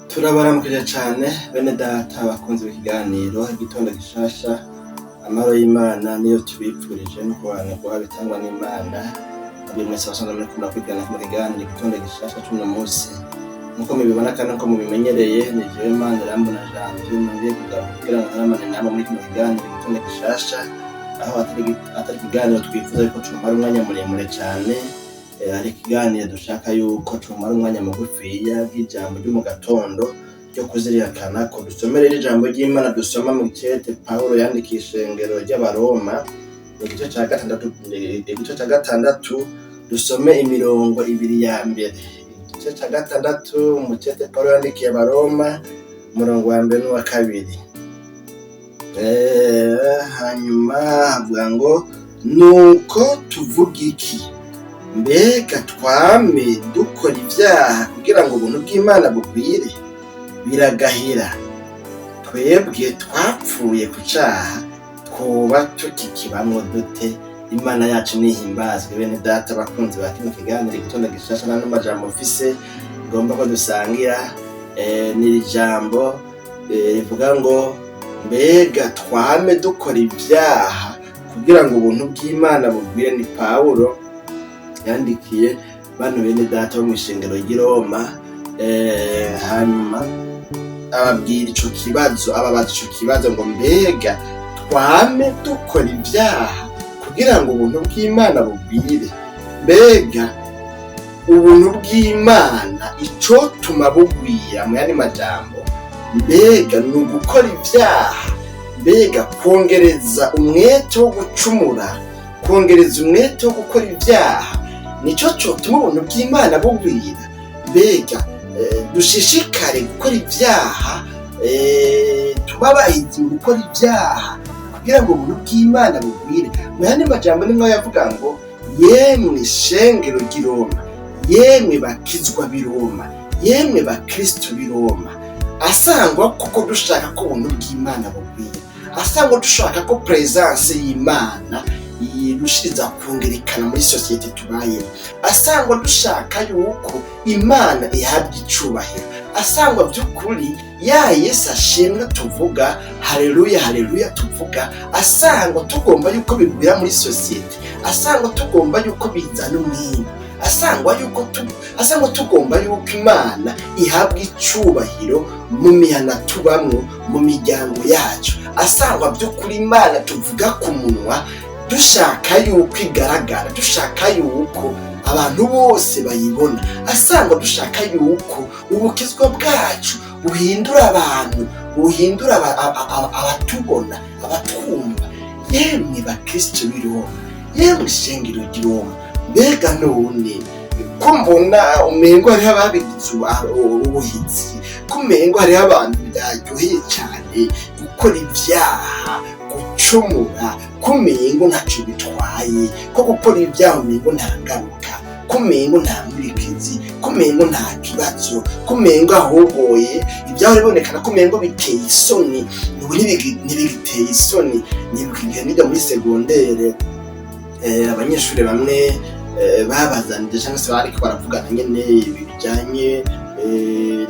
Turabaramukije cane bene data bakunzi b'ikiganiro Igitondo Gishasha. Amahoro y'Imana niyo tubipfurije no kubanirwa bitangwa n'Imana. Mwebwe mwese basanzwe muriko murakurikirana kino kiganiro Igitondo Gishasha c'uno musi, nkuko mubibona kandi nkuko mubimenyereye, ni jewe Manirambona Janvier nongeye kugaruka kugira ngo ntaramane namwe muri kino kiganiro Igitondo Gishasha, aho atari ikiganiro twifuza yuko comara umwanya muremure cane, ari ikiganiro dushaka yuko comara umwanya mugufiya nk'ijambo ryo mu gatondo ryo kuzirikana ko. Dusome rero ijambo ry'Imana dusoma mu cete Pawulo yandikiye ishengero ry'Abaroma mu gice ca gatandatu, igice ca gatandatu, dusome imirongo ibiri ya mbere. Igice ca gatandatu mu cete Pawulo yandikiye Abaroma, umurongo wa mbere n'uwa kabiri. Hanyuma havuga ngo: "Nuko tuvuga iki? Mbega twame dukora ivyaha kugira ngo ubuntu bw'Imana bugwire? Biragahira! Twebwe twapfuye ku caha, twoba tukikibamwo dute?" Imana yacu nihimbazwe. Bene data bakunzi ba kino kiganiro Igitondo Gishasha, n'ano majambo mfise ngomba ko dusangira, ni ijambo rivuga ngo: "Mbega twame dukora ivyaha kugira ngo ubuntu bw'Imana bugwire?" Ni Pawulo yandikiye bano bene data bo mw'ishengero ry'i Roma, hanyuma ababwira ico kibazo, ababaza ico kibazo ngo: "Mbega twame dukora ivyaha kugira ngo ubuntu bw'Imana bugwire?" Mbega ubuntu bw'Imana icotuma bugwira, mu yandi majambo, mbega ni ugukora ivyaha? Mbega kwongereza umwete wo gucumura, kwongereza umwete wo gukora ivyaha, nico cotuma ubuntu bw'Imana bugwira? Mbega dushishikare gukora ivyaha, tuba abahizi mu gukora ivyaha kugira ngo ubuntu bw'Imana bugwire? Mu yandi majambo, nimwo yavuga ngo: "Yemwe shengero ry'i Roma, yemwe bakizwa b'i Roma, yemwe bakristo b'i Roma, asangwa kuko dushaka ko ubuntu bw'Imana bugwira, asangwa dushaka ko présence y'Imana yirushiriza kongerekana muri sosiyete tubayemo, asangwa dushaka yuko Imana ihabwa icubahiro, asangwa by'ukuri ya Yesu ashimwe tuvuga haleluya haleluya tuvuga, asangwa tugomba yuko bigwira muri sosiyete, asangwa tugomba yuko bizana umwimbu, asangwa tugomba yuko Imana ihabwa icubahiro mu mihana tubamwo, mu miryango yacu, asangwa by'ukuri Imana tuvuga ku munwa dushaka yuko igaragara, dushaka yuko abantu bose bayibona, asangwa dushaka yuko ubukizwa bwacu buhindura abantu, buhindura abatubona, abatwumva, yemwe bakristo b'i Roma, yemwe ishengero ry'i Roma, mbega none ko mbona umengo hariho ababigize ubuhizi, ko umengo hariho abantu byaryoheye cyane gukora ibyaha, gucumura, ko umengo ntacyo bitwaye, ko gukora ibyaha umengo nta ngaruka, ko umengo nta nkurikizi, ko umengo nta kibazo, ko umengo ahubwoye ibyaha bibonekana ko umengo biteye isoni, ubu ntibigiteye isoni?" Nibuka igihe niga muri segondere, abanyeshuri bamwe babazanije cyangwa se bariko baravugana nyene ibi bijanye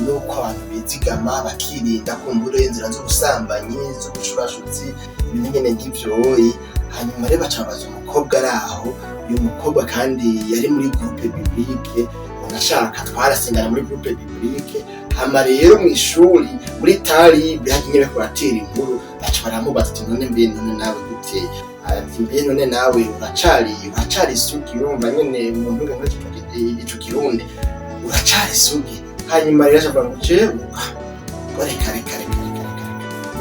n'uko abantu bizigama bakirinda kumbura inzira z'ubusambanyi, z'ubushurashutsi, ibintu nyene nk'ivyoyi. Hanyuma rero baca babaza umukobwa ari aho. Uyu mukobwa kandi yari muri groupe biblique, unashaka twarasengana muri groupe biblique. Hama rero mw'ishuri muri tari hagiye bariko baratera inkuru, baca baramubaza ati: "None mbe none nawe gute?" Ati: "Mbe none nawe uracari isugi?" Urumva nyene mu mvuga ngo ico Kirundi, "Uracari isugi?" Hanyuma rero acavuga ngo: "Jewe ngo reka reka reka reka reka,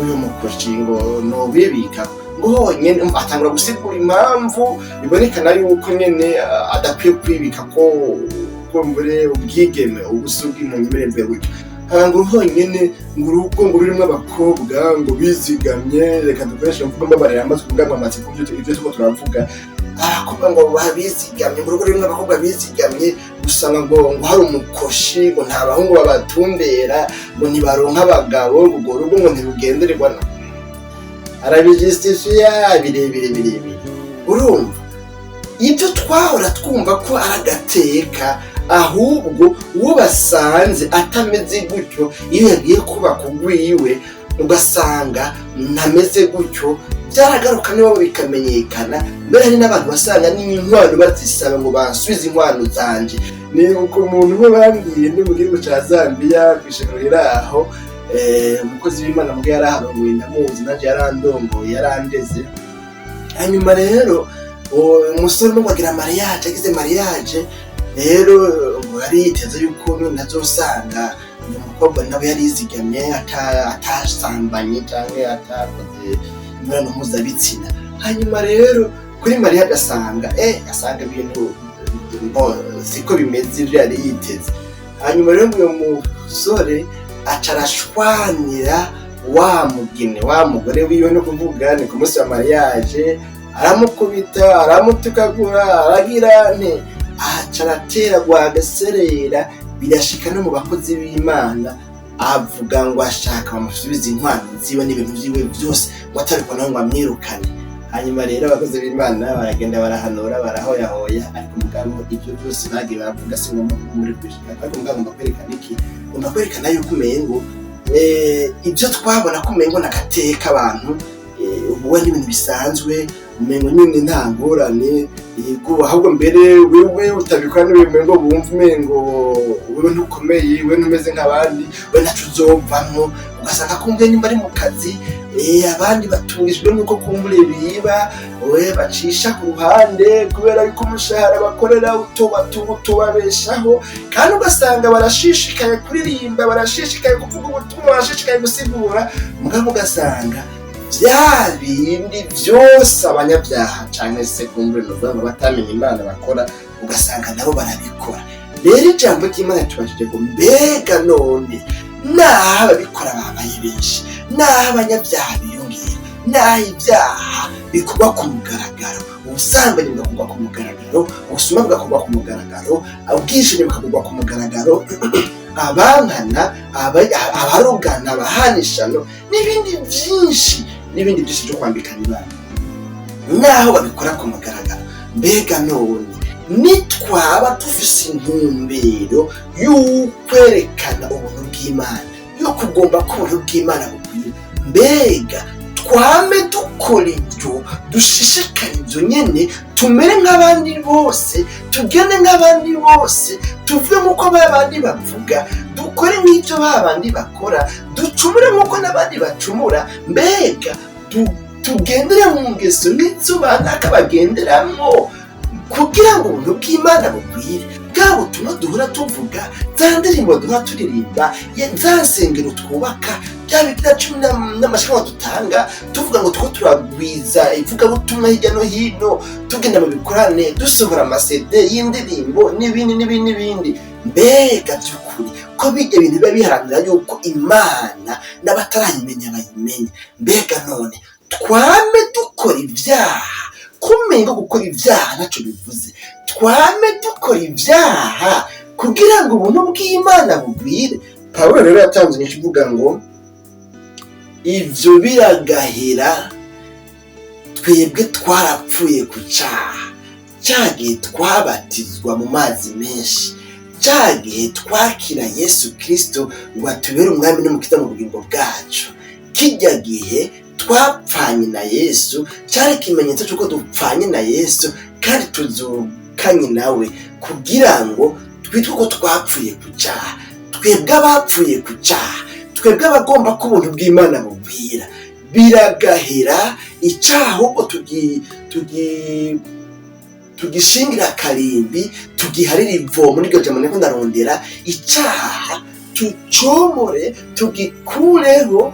uyu mukoshi ngo nobibika ngo honyene." Umva, atangura gusigura impamvu bibonekana yuko nyene adakwiye kwibika ko kumbure ubwigeme, ubusugi, mu nyemere mvuye gutyo. Ngo honyene ngo urugo ngo rurimwo abakobwa ngo bizigamye, reka dukoreshe imvugo, mbabarira amaze kuvuga ngo amatsiko ivyo turiko turavuga, abakobwa ngo bizigamye, ngo urugo rurimwo abakobwa bizigamye, usanga ngo hari umukoshi, ngo nta bahungu babatumbera, ngo ntibaronka abagabo, ngo urwo rugo ngo ntirugendererwa. Arabijustifia birebire birebire. Urumva ibyo twahora twumva ko ari agateka. Ahubwo uwo basanze atameze gutyo, iyo yagiye kubaka urwiwe ugasanga ntameze gutyo, byaragaruka nibo bikamenyekana. Mbere hari n'abantu basanga n'inkwano bazisaba ngo basubize inkwano zanje. Nibuka umuntu umwe bambwiye ndi mu gihugu ca Zambia, kw'ishengero riri aho, umukozi w'Imana mbwe yaraharongoye, ndamuzi nanje, yarandongoye, yarandeze. Hanyuma rero umusore umwe agira mariage. Agize mariage rero, ngo yari yiteze yuko none azosanga uyu mukobwa nawe yarizigamye, atasambanye canke atakoze imibonano mpuzabitsina. Hanyuma rero kuri mariage asanga ibintu siko bimeze ivyo yari yiteze. Hanyuma rero uyo musore aca arashwanira wa mugeni, wa mugore wiwe, no kuvuga ni ku munsi wa mariage, aramukubita, aramutukagura, aragira nte, aca aratera rwagaserera. Birashika no mu bakozi b'Imana, avuga ngo ashaka bamusubize inkwano ziwe n'ibintu vyiwe vyose, ngo atabikora ngo amwirukane. Hanyuma rero abakozi b'Imana baragenda, barahanura, barahoyahoya, ariko mugabo ibyo byose bagiye baravuga si ngombwa ko muri kwishika. Ariko mugabo ngomba kwerekana iki? Ngomba kwerekana yuko umengo ibyo twabona ko umengo n'agateka abantu, ubu n'ibintu bisanzwe, umengo nyine nta ngorane, yego. Ahubwo mbere wewe utabikora n'ibintu bumva umengo wewe ntukomeye, wewe ntumeze nk'abandi, we ntaco uzovamwo. Ugasanga kumbwe nimba ari mu kazi, abandi batungijwe nuko kumbure biba, we bacisha ku ruhande kubera yuko umushahara bakorera utubabeshaho. Kandi ugasanga barashishikaye kuririmba, barashishikaye kuvuga ubutumwa, barashishikaye gusigura, mugabo ugasanga bya bindi byose abanyabyaha cyangwa se kumbure nuvuga ngo batamenya Imana bakora, ugasanga nabo barabikora. Rero ijambo ry'Imana tubashije ngo mbega none naho ababikora babaye benshi, naho abanyabyaha biyongera, naho ibyaha bikorwa ku mugaragaro, ubusambanyi bugakorwa ku mugaragaro, ubusuma bugakorwa ku mugaragaro, ubwishingi bugakorwa ku mugaragaro, abankana, abarugana, abahanishano n'ibindi byinshi, n'ibindi byinshi byo kwambikana ibara, naho babikora ku mugaragaro, mbega none nitwaba dufise intumbero y'ukwerekana ubuntu bw'Imana, yo kugomba ko ubuntu bw'Imana bukwiye, mbega twame dukora ibyo, dushishikare ibyo nyene, tumere nk'abandi bose, tugende nk'abandi bose, tuvuge nk'uko ba bandi bavuga, dukore nk'ibyo ba bandi bakora, ducumure nk'uko n'abandi bacumura, mbega tugendere mu ngeso nk'izo banaka bagenderamwo kugira ngo ubuntu bw'Imana bukwire? Bwa butumwa duhora tuvuga, za ndirimbo duhora turirimba, za nsengero twubaka, bya bigira cumi n'amashyirahamwe dutanga, tuvuga ngo two turagwiza ivugabutumwa hirya no hino, tugenda mu bikorane, dusohora amasede y'indirimbo n'ibindi n'ibindi n'ibindi, mbega by'ukuri ko bijya bintu biba biharanira yuko Imana n'abatarayimenya bayimenya, mbega none twame dukora ibyaha kumenga gukora ibyaha ntacyo bivuze, twame dukora ibyaha kugira ngo ubuntu bw'Imana bugwire? Pawulo rero yatanze inyishu ivuga ngo ivyo biragahera. Twebwe twarapfuye ku caha ca gihe twabatizwa mu mazi menshi, ca gihe twakira Yesu Kristo ngo atubere umwami n'umukiza mu bugingo bwacu. Kijya gihe twapfanye na Yesu, cyari ikimenyetso cy'uko dupfanye na Yesu kandi tuzukanye nawe, kugira ngo twitwe ko twapfuye ku cyaha. Twebwe abapfuye ku cyaha, twebwe abagomba ko ubuntu bw'Imana bugwira, biragahera icyaha, ahubwo tugishingira akarimbi, tugiharire ivomo. N'iryo jambo niko ndarondera, icyaha tucomore, tugikureho,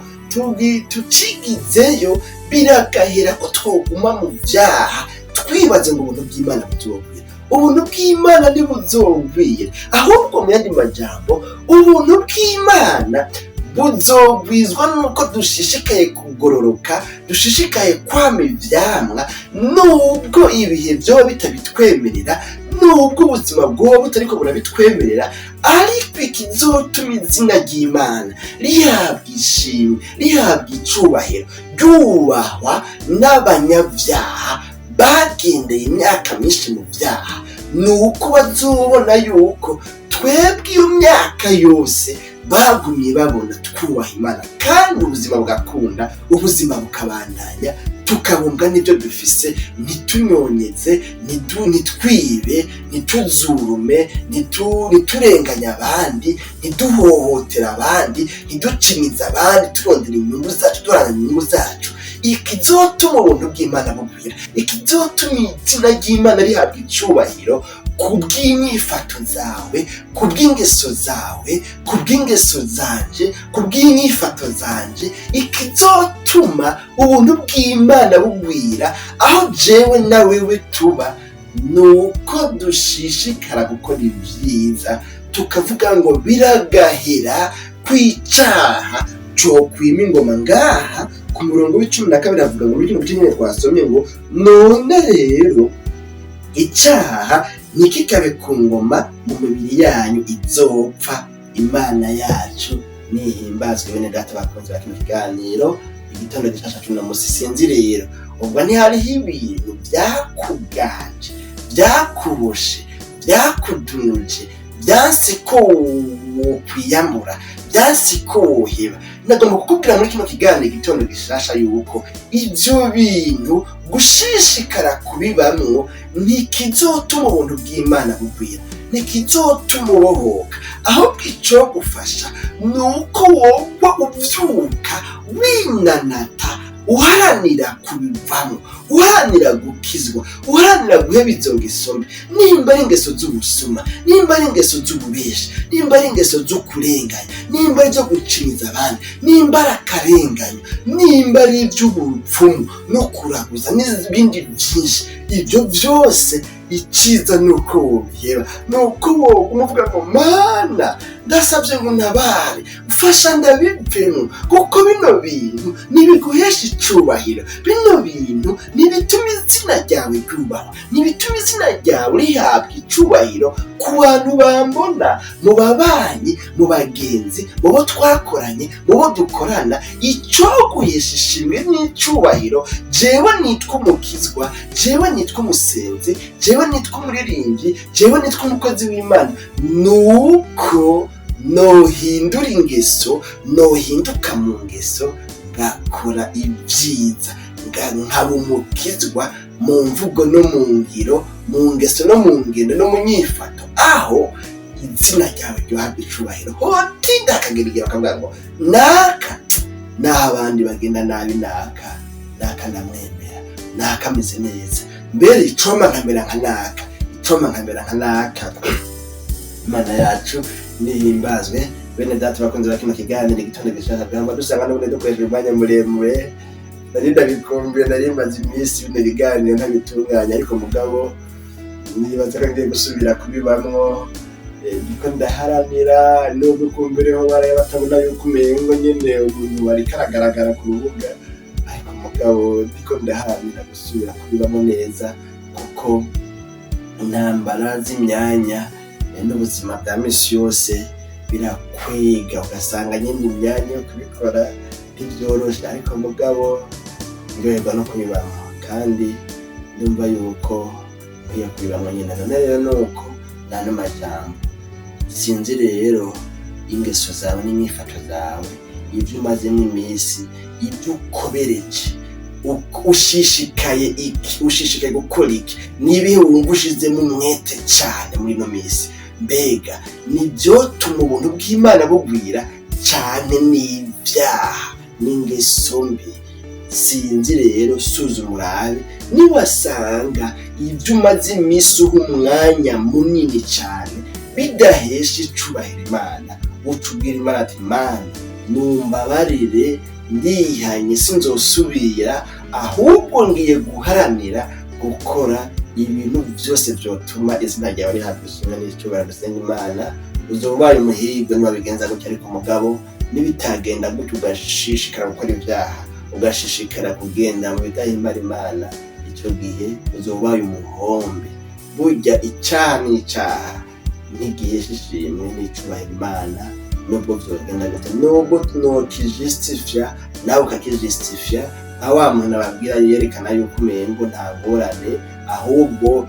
tucigizeyo. Biragahera ko twoguma mu byaha twibaze ngo ubuntu bw'Imana buzogwira. Ubuntu bw'Imana ntibuzogwira. Ahubwo mu yandi majambo, ubuntu bw'Imana buzogwizwa nuko dushishikaye kugororoka, dushishikaye kwama ivyamwa, nubwo ibihe vyoba bitabitwemerera, nubwo ubuzima bwoba butariko burabitwemerera. Ariko ikizotuma izina ry'Imana rihabwa ishimwe, rihabwa icubahiro, ryubahwa n'abanyabyaha bagendeye imyaka myinshi mu byaha, Ni uko bazobona yuko twebwe iyo myaka yose bagumye babona twubaha Imana, kandi ubuzima bugakunda, ubuzima bukabandanya, tukabumbwa n'ibyo dufise, ntitunyonyeze, ntitwibe, ntituzurume, ntiturenganye abandi, ntiduhohotere abandi, ntiducimize abandi, turondera inyungu zacu, duharanira inyungu zacu. Ikizotuma ubuntu bw'Imana bugwira, ikizotuma izina ry'Imana rihabwa icubahiro kubw'inyifato zawe, kubw'ingeso zawe, kubw'ingeso zanje, kubw'inyifato zanje, ikizotuma ubuntu bw'Imana bugwira aho jewe na wewe tuba, nuko dushishikara gukora ibyiza, tukavuga ngo biragahera kwicaha cokwima ingoma. Ngaha ku murongo w'12 avuga ngo muri kino gice nyene twasomye ngo none rero icaha ntikikabe ku ngoma mu mibiri yanyu izopfa. Imana yacu nihimbazwe. Bene data bakunze ba kino kiganiro igitondo gishasha c'uno musi, sinzi rero ubwo ntihariho ibintu byakuganje, byakuboshe, byakudunuje, byanse ko wokwiyambura, byanse ko woheba. Nagomba kukubwira muri kino kiganiro igitondo gishasha yuko ivyo bintu gushishikara kubibamwo ntikizotuma ubuntu bw'Imana bugwira, ntikizotuma ubohoka. Ahubwo icogufasha ni uko woba uvyuka winanata, uharanira kubivamo, uharanira gukizwa, uharanira guheba izo ngeso mbi. Nimba ari ingeso z'ubusuma, nimba ari ingeso z'ububeshi, nimba ari ingeso zo kurenganya, nimba ari izo gucinyiza abandi, nimba ari akarenganyo, nimba ari iby'ubupfumu no kuraguza n'ibindi byinshi, ibyo byose iciza ni uko wobiheba, ni uko woguma uvuga ngo Mana, ndasabye ngo ntabare, mfasha ndabivemo, kuko bino bintu ntibiguhesha icubahiro, bino bintu ntibituma izina ryawe ryubahwa, ntibituma izina ryawe rihabwa icubahiro ku bantu bambona, mu babanyi, mu bagenzi, mu bo twakoranye, mu bo dukorana. Icoguhesha ishimwe n'icubahiro, jewe nitwa umukizwa, jewe nitwa umusenzi, jewe nitwa umuririmbyi, jewe nitwa umukozi w'Imana, nuko nohindura ingeso, nohinduka mu ngeso, ngakora ibyiza, nkaba umukizwa mu mvugo no mu ngiro, mu ngeso no mu ngendo no mu nyifato, aho izina ryawe ryohabwa icubahiro. Hotinda hakagera igihe bakavuga ngo naka, naho abandi bagenda nabi, naka naka ndamwemera, naka ameze neza, mbere icoma nkamera nka naka, icoma nkamera nka naka. Imana yacu nihimbazwe. Bene data bakunze ba kino kiganiro igitondo gishasha, tugomba dusanga n'ubundi dukoresheje umwanya muremure. Nari ndabikumbuye, nari maze iminsi bino biganiro ntabitunganya, ariko mugabo nibaza ko ngiye gusubira kubibamwo. Ndiko ndaharanira, nubwo kumbireho baraye batabona yuko umengo nyene umuntu ariko aragaragara ku rubuga, ariko mugabo ndiko ndaharanira gusubira kubibamo neza, kuko intambara z'imyanya n'ubuzima bwa misi yose birakwega, ugasanga nyine imyanya yo kubikora ntibyoroshe, ariko mugabo ndyoherwa no kubibamo, kandi ndumva yuko nkwiye kubibamo nyine. None rero nuko nta n'amajambo, sinzi rero ingeso zawe n'inyifato zawe, ibyo umazemo iminsi, ibyo ukobereje, ushishikaye iki, ushishikaye gukora iki, nibihe wumva ushizemo umwete cane muri ino minsi? Mbega nivyotuma ubuntu bw'Imana bugwira cane n'ivyaha n'ingeso mbi? Sinzi rero, suzuma urabe niwasanga ibyo umaze iminsi uha umwanya munini cane bidahesha icubahiro Imana, uca ubwira Imana ati Mana, numbabarire, ndihanye, sinzosubira, ahubwo ngiye guharanira gukora ibintu byose vyotuma izina ryawe rihabwa ishimwe n'icubahiro. Dusenga Imana. Uzoba ubaye umuhirwe niwabigenza gutya, ariko mugabo nibitagenda gutya, ugashishikara gukora ibyaha, ugashishikara kugenda mu bidahimbara Imana, ico gihe uzoba ubaye umuhombe. Burya icaha n'icaha, ntigihesha ishimwe n'icubahiro Imana, nubwo vyogenda gute, nubwo nokijustifia nawe ukakijustifia, nka wa muntu ababwira yerekana yuko umengo nta ngorane, ahubwo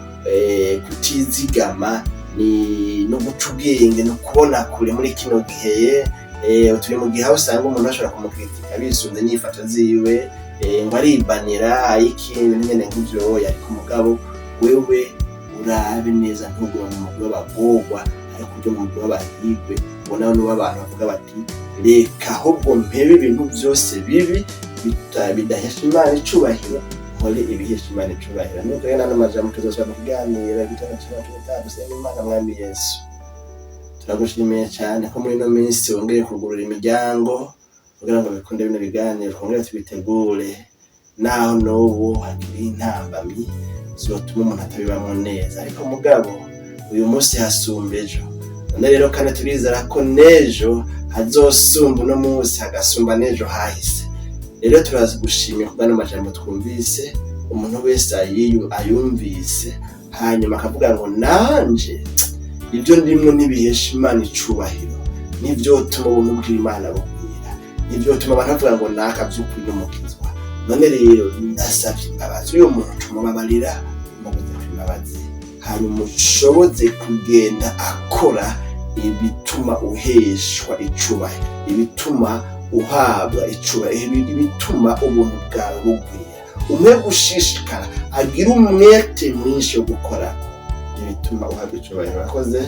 Kutizigama ni no guca ubwenge, no kubona kure. Muri kino gihe turi mu gihe aho usanga umuntu ashobora kumukritika bisunze inyifato ziwe, ngo aribanira ayiki, ibintu nyene nk'ivyo. Ariko umugabo wewe urabe neza, ntugume mu mugwi w'abagorwa, ariko uje mu mugwi w'abahirwe. Ubona n'uwo abantu bavuga bati: "Reka ahubwo mpebe ibintu byose bibi bidahesha Imana icubahiro, nkore ibihesha Imana icubahiro." Nuko rero n'ano majambo, tuzosubira mu kiganiro igitondo cyacu gutaha. Dusenga Imana. Mwami Yesu, turagushimiye cyane ko muri ino minsi wongeye kugurura imiryango kugira ngo bikunde bino biganiro twongere tubitegure, naho n'ubu hakiri intambamyi zotuma umuntu atabibamwo neza. Ariko mugabo uyu munsi hasumba ejo. None rero kandi turizera ko n'ejo hazosumba uno munsi, hagasumba n'ejo hahise. Rero turagushimiye kubw'ano majambo twumvise. Umuntu wese ayumvise hanyuma akavuga ngo: "Nanje ibyo ndimwo ntibihesha Imana icubahiro, ntivyotuma ubuntu bw'Imana bugwira, ntivyotuma abantu bavuga ngo naka vy'ukuri n'umukizwa. None rero ndasavye imbabazi." Uyu muntu tumubabarira, umubuze imbabazi, hanyuma ushoboze kugenda akora ibituma uheshwa icubahiro, ibituma uhabwa icubahiro, ibituma ubuntu bwawe bugwira. Umwe gushishikara, agira umwete mwinshi wo gukora ibituma uhabwa icubahiro. Urakoze,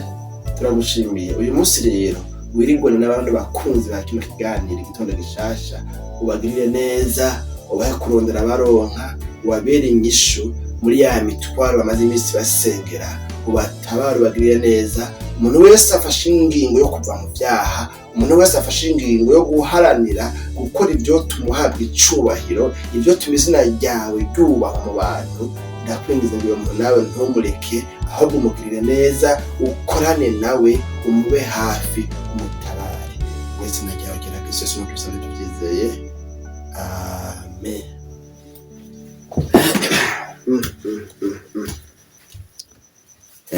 turagushimiye. Uyu munsi rero wirigwane n'abandi bakunzi ba kino kiganiro Igitondo Gishasha, ubagirire neza, ubahe kurondera baronka, ubabere inyishu muri ya mitwaro bamaze iminsi basengera, ubatabare, ubagirire neza. Umuntu wese afashe ingingo yo kuva mu byaha, umuntu wese afashe ingingo yo guharanira gukora ivyotuma uhabwa icubahiro, ivyotuma izina ryawe ryubahwa mu bantu, ndakwingiza ngo uyo muntu nawe ntumureke, ahubwo umugirire neza, ukorane nawe, umube hafi, umutabare. Mu izina ryawe ryera Kristo Yesu nuko tubyizeye, amen.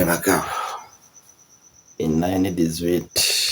Bagabo, inani 18.